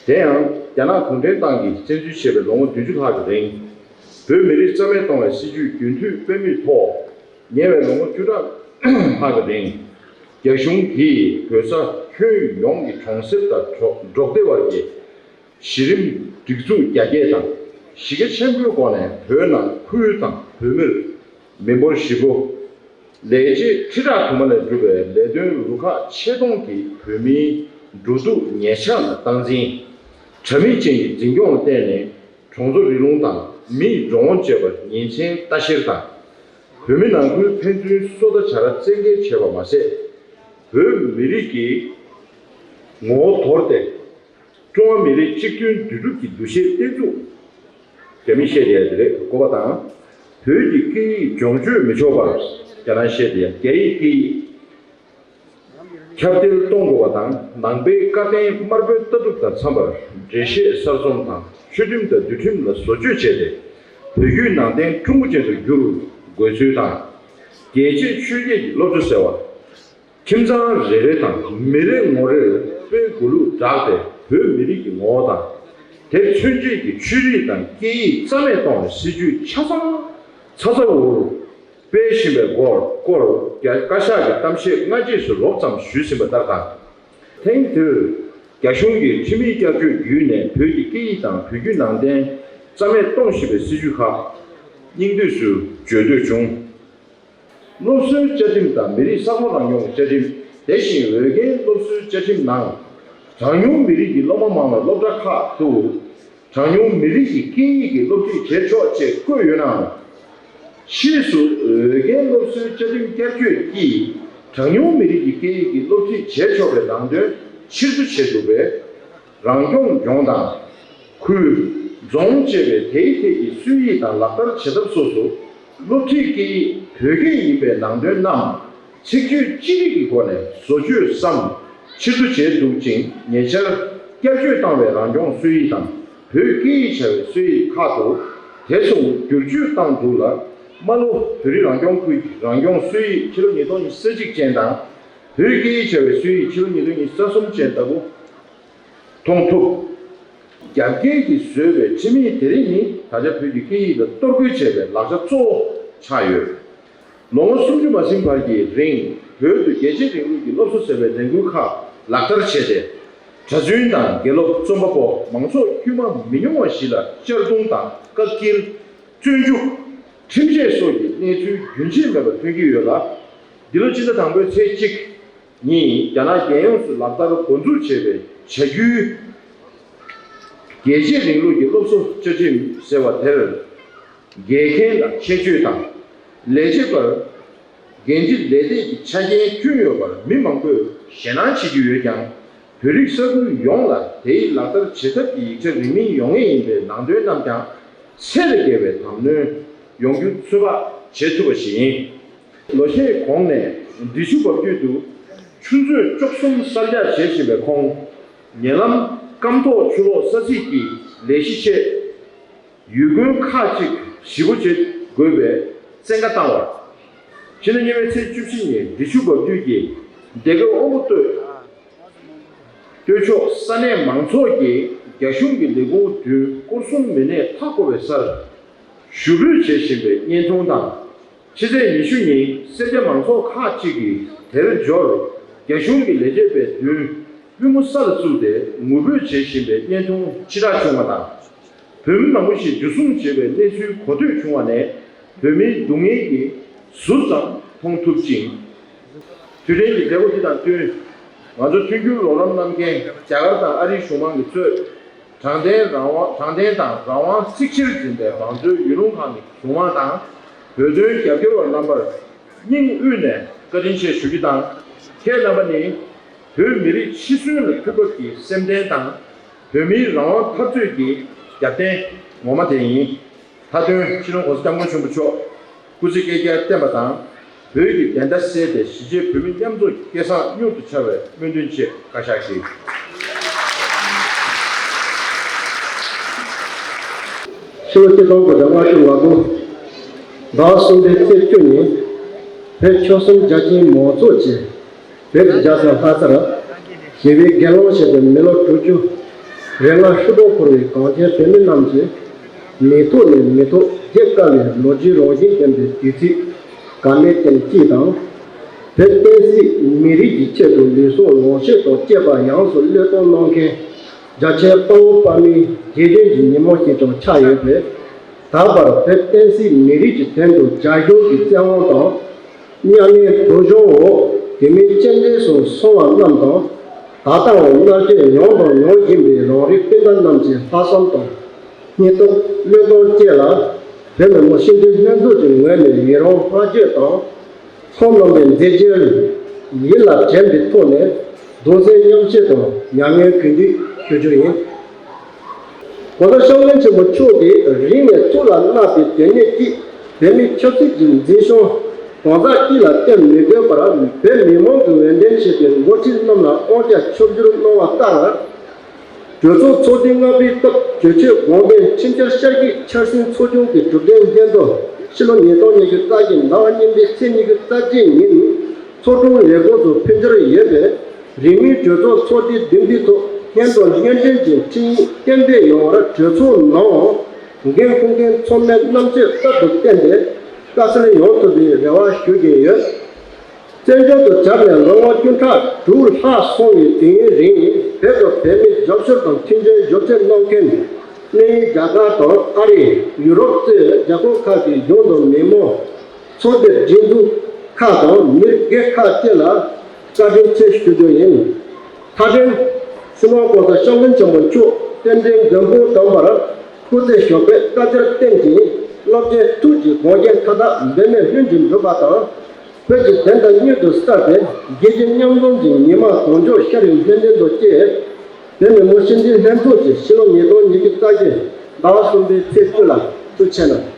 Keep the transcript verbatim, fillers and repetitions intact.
དེ་ཡང་རྒྱ་ནག་གུང་ཁྲན་ཏང་གིས་བཙན་འཛུལ་བྱས་པའི་ལོ་ངོ་བདུན་ཅུ་ལྷག་གི་རིང་། བོད་མི་རིགས་རྩ་མེད་གཏོང་བའི་སྲིད་ཇུས་རྒྱུན་མཐུད་སྤེལ་མུས་ཐོག་ཉེ་བའི་ལོ་ངོ་བཅུ་ཕྲག་ལྷག་གི་རིང་། རྒྱ་གཞུང་གིས་བོད་ས་ཁྱོན་ཡོངས་ཀྱི་གྲོང་གསེབ་དང་འབྲོག་སྡེ་བར་གྱི་གཞི་རིམ་སྒྲིག་འཛུགས་རྒྱ་སྐྱེད་དང་། གཞི་རྒྱ་ཆེན་པོའི་སྒོ་ནས་བོད་ནང་ཁུལ་དང་བོད་མིར་མི་འབོར་བཞི་པོ། ལས་བྱེད་ཁྲི་ཕྲག་དུ་མ་ལས་གྲུབ་པའི་ལས་དོན་རུ་ཁག་ཆེ་མཐོང་གིས་བོད་མིའི་འགྲོ་འདུག་ཉལ་འཆག་ལ་སྟངས་འཛིན། དྲ་མིག་ཅན་གྱི་འཛིན་སྐྱོང་ལ་བརྟེན་ནས། གྲོང་ཚོ་རི་ལུང་དང་མི་ཡི་འགྲོ་འོང་བཅས་པར་ཉིན་མཚན་ལྟ་བཤེར་དང་། བོད་མི་ནང་ཁུལ་ཕན་ཚུན་སོ་ལྟ་བྱ་ར་བཙན་འགེལ་བྱས་པ་མ་ཟད། བོད་མི་རིགས་ཀྱི་ངོ་བོ་དོར་ཏེ། ཀྲུང་ཧྭ་མི་རིགས་གཅིག་མཐུན་འདུས་གྲུབ་ཀྱི་འདུ་ཤེས་བརྟན་ཚུགས། རྒྱ་མིས་བཤད་བསྡད་ཡ་དེ་རེད། གོ་བ་དང་། བོད་ཀྱི་སྐད་ཡིག་སྦྱོང་སྤྱོད་མི་ཆོག་པར། རྒྱ་ནག་བཤད་བསྡད་ཡ་རྒྱ་ཡིག་སྐད་ཡིག་ཁྱབ་གདལ་གཏོང་དགོས་པ་དང་། ནང་པའི་བཀའ་བསྟན་དམར་པོའི་ལྟ་གྲུབ་དང་འཚམ་པར་འགྲེལ་བཤད་གསར་རྩོམ་དང་ཆོས་ཁྲིམས་དང་འདུལ་ཁྲིམས་ལ་བཟོ་བཅོས་བྱས་ཏེ། བོད་བརྒྱུད་ནང་བསྟན་ཀྲུང་གོ་ཅན་དུ་བསྒྱུར་དགོས་ཚུལ་དང་། རྒྱལ་གཅེས་ཆོས་གཅེས་ཀྱི་སློབ་གྲྭ་ཟེར་བ། ཁྱིམ་ཚང་རེ་རེ་དང་མི་རེ་ངོ་རེར་དཔེ་མགོ་ལུག་བསྒྲགས་ཏེ། བོད་མི་རིགས་ཀྱི་ངོ་བོ་དང་། དེ་མཚོན་བྱེད་ཀྱི་ཆོས་རིག་དང་སྐད་ཡིག་རྩ་མེད་གཏོང་བའི་སྲིད་ཇུས་ཆ་ཚང་ཚ་ཚ་འུར་འུར་སྤེལ་བཞིན་པའི་སྐོར་སྐོར་རྒྱ་བཀའ་ཤག་གི་གཏམ་བཤད་སྔ་རྗེས་སུ་རོབ་ཙམ་ཞུས་ཟིན་པ་ལྟར་དང་། ཐེངས་འདིར་རྒྱ་གཞུང་གིས་ཁྲིམས་ཡིག་བསྐྱར་བཅོས་བརྒྱུད་ནས་བོད་ཀྱི་སྐད་ཡིག་དང་བོད་བརྒྱུད་ནང་བསྟན་རྩ་མེད་གཏོང་བཞིན་པའི་སྲིད་ཇུས་ཁག་སྙིང་བསྡུས་སུ་བརྗོད་འདོད་བྱུང་། སློབ་གསོའི་བཅའ་ཁྲིམས་དང་མི་རིགས་ས་ཁོངས་རང་སྐྱོང་བཅའ་ཁྲིམས། དེ་བཞིན་འོས་འགན་སློབ་གསོའི་བཅའ་ཁྲིམས་ནང་། གྲངས་ཉུང་མི་རིགས་ཀྱི་སློབ་མ་མང་བའི་སློབ་གྲྭ་ཁག་ཏུ། གྲངས་ཉུང་མི་རིགས་ཀྱི་སྐད་ཡིག་གི་སློབ་ཁྲིད་བྱེད་ཆོག་ཅེས་བཀོད་ཡོད་ནའང་། ཕྱིས་སུ་འོས་འགན་སློབ་གསོའི་བཅའ་ཁྲིམས་བསྐྱར་བཅོས་ཀྱིས། གྲངས་ཉུང་མི་རིགས་ཀྱི་སྐད་ཡིག་གི་སློབ་ཁྲིད་བྱེད་ཆོག་པའི་ནང་དོན་ཕྱིར་བསྡུ་བྱས་འདུག་པས། རང་སྐྱོང་ལྗོངས་དང་། ཁུལ། རྫོང་བཅས་པའི་དེའི་ཐད་ཀྱི་སྲོལ་ཡིག་དང་ལག་བསྟར་བྱེད་ཐབས་སོགས་སུ། སློབ་ཁྲིད་སྐད་ཡིག་བོད་སྐད་ཡིན་པའི་ནང་དོན་རྣམས། ཚིག་བརྗོད་ཅི་རིགས་ཀྱི་སྒོ་ནས་བཟོ་བཅོས་སམ། ཕྱིར་བསྡུ་བྱས་འདུག་ཅིང་། ཉེ་ཆར་བསྐྱར་བཅོས་བཏང་བའི་རང་སྐྱོང་སྲོལ་ཡིག་དང་། བོད་སྐད་ཡིག་བྱ་བའི་སྲོལ་ཡིག་ཁག་ཏུ། དེ་མཚུངས་བསྒྱུར་བཅོས་བཏང་འདུག་ལ། རྨ་ལྷོ་བོད་རིགས་རང་སྐྱོང་ཁུལ་གྱི་རང་སྐྱོང་སྲོལ་ཡིག་ཕྱི་ལོ་ཉིས་སྟོང་ཉི་ཤུ་རྩ་གཅིག་ཅན་དང་། བོད་སྐད་ཡིག་བྱ་བའི་སྲོལ་ཡིག་ཕྱི་ལོ་ཉིས་སྟོང་ཉི་ཤུ་རྩ་གསུམ་ཅན་ལྟ་བུ། མཐོང་ཐུབ། རྒྱབ་འགལ་གྱིས་བཟོས་པའི་ཁྲིམས་ཡིག་དེ་རིགས་ནི། ད་ཆ་བོད་ཀྱི་སྐད་ཡིག་ལ་གཏོར་རྒོལ་བྱས་པའི་ལག་ཆ་གཙོ་བོ་ཆགས་ཡོད། ལོ་ངོ་སུམ་ཅུ་མ་ཟིན་བར་གྱི་རིང་། བོད་དུ་རྒྱལ་གཅེས་རིང་ལུགས་ཀྱི་སློབ་གསོ་ཟེར་བའི་ལས་འགུལ་ཁག་ལག་བསྟར་བྱས་ཏེ། གྲྭ་བཙུན་དང་དགེ་སློབ། རྩོམ་པ་པོ། མང་ཚོགས་དཀྱུས་མ་མི་ཉུང་བ་ཞིག་ལ་གཅར་རྡུང་དང་བཀག་སྐྱིལ། བཙོན་འཇུག་ཁྲིམས་ཆད་སོགས་ཀྱི་གནས་ཚུལ་རྒྱུན་ཆད་མེད་པར་ཐོན་གྱི་ཡོད་ལ། འདི་ལོ་ཕྱི་ཟླ་དང་པོའི་ཚེས་གཅིག་ཉིན། རྒྱ་ནག་རྒྱལ་ཡོངས་སུ་ལག་བསྟར་འགོ་འཛུགས་བྱས་པའི་བྱ་རྒྱུའི་རྒྱལ་གཅེས་རིང་ལུགས་ཀྱི་སློབ་གསོ་བཅའ་ཁྲིམས་ཟེར་བ་དེར། འགལ་མཁན་ལ་ཆད་གཅོད་དང་། ལས་བྱེད་པར་འགན་འཁྲི་ལས་སྟེགས་ཀྱི་ཆ་རྐྱེན་བསྐྲུན་ཡོད་པར་མི་མང་པོས་ཞེད་སྣང་བྱེད་ཀྱི་ཡོད་ཀྱང་། བོད་རིགས་ས་ཁུལ་ཡོངས་ལ་དེའི་ལག་བསྟར་བྱེད་ཐབས་ཀྱི་ཡིག་ཆ་རིང་མིན་ཡོང་ངེས་ཡིན་པའི་ནང་དོན་རྣམས་ཀྱང་། ཚད་ལས་བརྒལ་བའི་དམ་གནོན་ཡོང་རྒྱུ་ཚོད་དཔག་བྱེད་ཐུབ་པ་ཞིག་ཡིན། ལོ་ཤས་གོང་ནས་འབྲི་ཆུ་འབབ་རྒྱུད་དུ་ཆུ་མཛོད་བཅུ་གསུམ་གསར་རྒྱག་བྱེད་བཞིན་པའི་ཁོངས། ཉེ་ལམ་སྐམ་ཐོག་ཆུ་གློག་ས་ཚིགས་ཀྱི་ལས་གཞི་ཆེད། ཡུལ་དགོན་ཁག་ཅིག་ཞི་པོ་བྱེད་དགོས་པའི་བཙན་བཀའ་བཏང་བར། ཕྱི་ཟླ་གཉིས་པའི་ཚེས་བཅུ་བཞི་ཉིན་འབྲི་ཆུ་འབབ་རྒྱུད་ཀྱི་སྡེ་ཁག་དབོན་པོ་སྟོད། སྟོད་ཕྱོགས་ས་གནས་མང་ཚོགས་ཀྱིས་རྒྱ་གཞུང་གི་ལས་ཁུངས་བདུན་སྐོར་སྲུང་མི་སྣས་མཐའ་བསྐོར་བའི་སར་ཞུ་འབོད་བྱེད་བཞིན་པའི་བརྙན་ཐུང་དང་། ཕྱི་ཚེས་ཉི་ཤུ་ཉིན་སེར་སྐྱ་མང་ཚོགས་ཁག་ཅིག་གིས་དེར་འབྱོར། རྒྱ་གཞུང་གི་ལས་བྱེད་པའི་མདུན་པུས་མོ་ས་ལ་བཙུགས་ཏེ་ངུ་འབོད་བྱེད་བཞིན་པའི་བརྙན་ཐུང་ཕྱིར་བསྒྲགས་བྱུང་བ་དང་། བོད་མི་མང་པོ་ཞིག་འཇུ་བཟུང་བྱས་པའི་གནས་ཚུལ་གོ་ཐོས་བྱུང་བ་ནས། བོད་མིའི་སྡུག་བསྔལ་གྱི་ཟུར་ཙམ་མཐོང་ཐུབ་ཅིང་། དུས་དྲན་གྱི་མཛད་སྒོ་འདི་དང་བསྟུན། ང་ཚོ་མཐུན་འགྱུར་རོགས་རམ་གནང་མཁན་རྒྱ་གར་དང་ཨ་རིའི་གཞུང་མང་གིས་གཙོས། དྲང་བདེན་རང་དབང་། དྲང་བདེན་དང་རང་དབང་གཙིགས་ཆེར་འཛིན་པའི་མང་གཙོའི་ཡུལ་ལུང་ཁག་གི་གཞུང་མང་དང་། བོད་དོན་རྒྱབ་སྐྱོར་བ་རྣམ་པར་སྙིང་དབུས་ནས་བཀའ་དྲིན་ཆེ་ཞུ་རྒྱུ་དང་། ཁྱེད་རྣམ་པ་ནི་བོད་མི་རིགས་འཆི་གསོན་ལ་ཕུལ་ཐབས་ཀྱི་སེམས་ལྡན་དང་། བོད་མིའི་རང་དབང་འཐབ་རྩོད་ཀྱི་རྒྱབ་རྟེན་ངོ་མ་དེ་ཡིན། མཐའ་དོན་སྤྱི་ནོར་༸གོང་ས་༸སྐྱབས་མགོན་ཆེན་པོ་མཆོག་སྐུ་ཚེ་བསྐལ་བརྒྱར་བརྟན་པ་དང་། བོད་ཀྱི་བདེན་མཐའ་གསལ་ཏེ་གཞིས་བྱེས་བོད་མི་མཉམ་འཛོམས་ཀྱི་སྐལ་བཟང་མྱུར་དུ་འཆར་བའི་སྨོན་འདུན་ཆེད་བཀའ་ཤག་ཞུ། ཕྱི་ལོ་ཆིག་སྟོང་དགུ་བརྒྱ་ལྔ་བཅུ་ང་དགུ། ཟླ་བ་གསུམ་པའི་ཚེས་བཅུ་ཉིན། བོད་ཆོལ་གསུམ་རྒྱ་ཆེའི་མང་ཚོགས་ཀྱིས་བོད་ཀྱི་རྒྱལ་ས་ལྷ་སར་ཞི་བའི་སྒེར་ལངས་བྱས་ཏེ་མི་ལོ་དྲུག་ཅུ་ རེ་ལྔ་ཧྲིལ་པོ་འཁོར་བའི་གངས་ཅན་བོད་མི་རྣམས་ཀྱི་མི་ཐོག་ནས་མི་ཐོག་བརྗེད་དཀའ་བའི་ལོ་རྒྱུས་རང་བཞིན་ལྡན་པའི་དུས་ཚིགས་དཀའ་གནད་ཅན་གཅིག་དང་། བོད་བསྟན་སྲིད་མི་རིགས་ཀྱི་ཆེད་དུ་ལུས་སྲོག་ལོངས་སྤྱོད་དང་བཅས་པ་ཡོངས་སུ་བློས་གཏོང་གནང་མཁན་རྒྱ་ཆེའི་དཔའ་བོ་དཔའ་མོའི་རྗེས་དྲན་གྱི་ཉིན་མོ་ཞིག་ཀྱང་ཆགས་ཡོད་པས། ད་བར་བོད་བསྟན་སྲིད་མི་རིགས་ཀྱི་དོན་དུ་རྒྱ་གཞུང་གི་བཙན་དབང་དང་། མཉམ་མེད་བོད་གཞུང་འོག་དེ་མིན་སྤྱི་འདེམས་སུ་སོང་བ་རྣམས་དང་། ད་ལྟའང་མནར་གཅོད་མྱངས་དང་མྱོང་བཞིན་པའི་རང་རིགས་སྤུན་ཟླ་རྣམས་ཀྱི་ལྷག་བསམ་དང་། སྙིང་སྟོབས་བློས་གཏོང་བཅས་ལ་བོད་མི་མང་སྤྱི་འཐུས་ལྷན་ཚོགས་ཀྱི་ངོས་ནས་ཡི་རང་བསྔགས་བརྗོད་དང་། ཁོང་རྣམ་པའི་མཛད་རྗེས་ཡིད་ལ་དྲན་པའི་ཐོག་ནས་གདུང་སེམས་མཉམ་སྐྱེད་དང་མྱ་ངན་གུས་འདུད་ཞུ་རྒྱུ་ཡིན། གོང་ས་སྐྱབས་མགོན་ཆེན་པོ་མཆོག་གིས་རིང་ནས་ཐུགས་ལ་བརྣག་པའི་དོན་གནད་ཀྱིས་བོད་མིའི་ཆབ་སྲིད་ཀྱི་འཛིན་སྐྱོང་གང་ཟག་གཅིག་ལ་བརྟེན་མི་དགོས་པར་བོད་མི་མང་གི་འོས་འདེམས་བྱས་པའི་འགོ་ཁྲིད་རྣམས་ལ་དབང་ཆ་ཕྱོགས་བསྒྱུར་གནང་བ་ལྟར། གྲོས་ཚོགས་ཚོགས་དུས་ལྔ་པའི་སྐབས་གྲོས་ཆོད་དགོངས་དོན་ཁྲིམས་འཆར་ཤར་གྱི་འཆར་ཟིན་ཚོགས་ཆུང་གི་གྲུབ་དོན་སྙན་ཐོ་ཕྱི་ལོ་ཉིས་སྟོང་ཉི་ཤུ་རྩ་བཞི་ཟླ་བ་གཉིས་པའི་ཚེས་ཉི་ཤུ་རྩ་གཅིག་ཉིན་ཚོགས་དྲུང་ལས་ཁུངས་སུ་ཕུལ་འཆར་ཡོད་པས། རིང་མིན་གྲོས་ཚོགས་ཚོགས་དུས་བདུན་པའི་ཐོག་སྙན་ཐོ་སྙན་སྒྲོན་གྱི་འཕྲིན་ཡིག་གཏན་འབེབས་ཡོང་བར་གྲོས་ཚོགས་ནང་འགན་འཁུར་མཁན་ཚང་མས་རྣམ་དཔྱོད་གསར་དུ་བཏོན་ཏེ་དཀའ་སེལ་ཡོང་ཐུབ་པའི་རེ་བ་ཞུ་གི་ཡོད། བཙན་བྱོལ་དུ་གྱར་ནས་ལོ་ངོ་བཅུ་ཕྲག་དྲུག་ལྷག་སོང་བའི་དུས་ཡུན་རིང་བོད་དུ་བོད་མིའི་རྒྱབ་སྐྱོར་དང་མཐུན་འབྲེལ་ཞབས་ཕྱི་གནང་མཁན་དབྱིན་ཡུལ། རྒྱ་གར་དང་ཨ་རི། ཡུ་རོབ་བཅས་རྒྱལ་ཁབ་ཁག་གི་གཞུང་དང་མི་དམངས། ཚོགས་སྡེ་སྒྲིག་འཛུགས་ཁག་དང་མི་སྒེར་ཁག་བཅས་ལ་བཀའ་དྲིན་ཆེ་ཞུ་རྒྱུ་ཡིན། མཐའ་དོན། སྤྱི་ནོར་༸གོང་ས་༸སྐྱབས་མགོན་ཆེན་པོ་མཆོག་རྟེན་འབྲེལ་མགོན་པོ་དམ་པར་སྐུ་ཚེ་ཞབས་པད་བསྐལ་བརྒྱར་བརྟན་ཅིང་རླབས་ཆེན་ཐུགས་ཀྱི་དགོངས་རྒྱན་མཐའ་དག་འབད་མེད་ལྷུན་གྱིས་འགྲུབ་པ་དང་། བོད་ཀྱི་བདེན་མཐའ་མྱུར་དུ་གསལ་ཏེ་རྒྱལ་སྤྱི་མཉམ་འཛོམས་ཀྱི་ཉི་མ་གང་མགྱོགས་ཤར་བའི་སྨོན་འདུན་དང་བཅས། བོད་མི་མང་སྤྱི་འཐུས་ལྷན་ཚོགས་ཀྱིས་ཕྱི་ལོ་ཉིས་སྟོང་ཉི་ཤུ་རྩ་བཞི་ཟླ་བ་གསུམ་པའི་ཚེས་བཅུ་ལ་ཐུགས་ཆེ་གནང་།